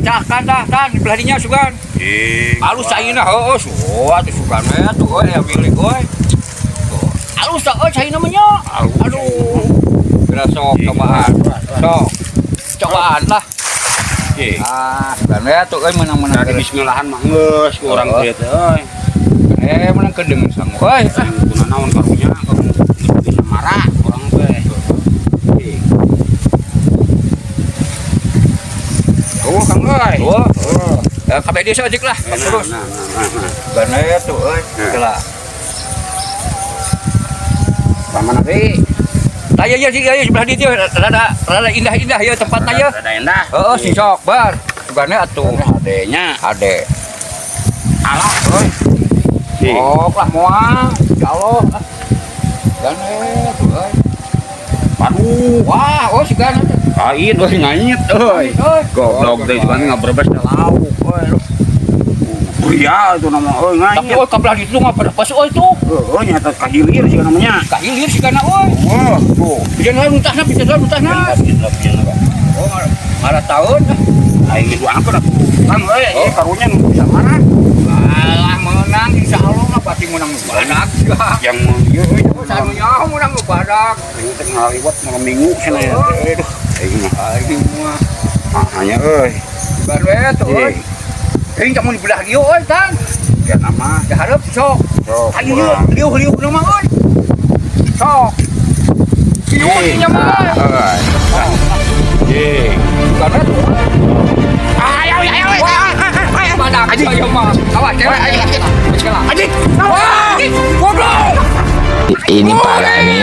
Cakan dah, tan di belah dinya sugan. Cing. Alus caina heueuh, oh atuh sugan we atuh euy aya milik euy. Tuh, alus tah euy caina mah nya. Alus. Aduh. Geura sok cobaan. Sok. Cobaan lah. Cing. Ah, sugan we atuh euy menang-menang. Dari bismillahan mah geus ku urang Oh. teh teh euy. Eh, menang kedengen sangu. Euy, ah. Kuna naon karunya kamu bisa marah urang teh. Cing. Oh, Kang euy. Tuh. Eh, kabeh dia saja lah. Nah, Terus. nah, nah, nah. Sugan we atuh euy. Nah. Kela. Sama nanti. Tah ieu sih ieu sebelah dieu rada rada indah-indah ya tempatna ya. Rada indah. Heeh, si sok bar. Sugane atuh. Adenya. Ade. Alah, euy. Cing. Sok lah moal. Insyaallah. Sugane atuh euy. Aduh, Wah, oh sugane teh. lain euy nganyit euy. Euy. Goblok teh sugan ngabrebes teh lauk euy. Pria itu nama euy Tapi nganyit. euy kabelah ditu mah pada pas euy tuh. Heueuh nyata ka hilir sih namanya. Ka hilir sigana euy. Oh, tuh. Bisa nuntahna, bisa nuntahna. Oh, ngarah tahun. Aing geus angker atuh. Kan euy, Oh. ieu karunya nu bisa marah. Alah menang insyaallah mah pasti menang nu badak. Yang ieu euy Sanu nyaho menang nu badak. aing teh ngaliwat malam minggu cenah ya. Oh. Aduh, aing mah Aing mah hanya euy. baru we tuh euy. Aing kamu di belah dieu euy tan. Ya nama. Da hareup sok. Sok. Ayo ieu liuh-liuh nu mah euy. Sok. Liuh nya mah euy. Euy. Ye. Karena tuh. Ayo ayo ayo. Badak ayo mah. Awas cewek ayo. Anjing. Wah, goblok. Ini parah nih.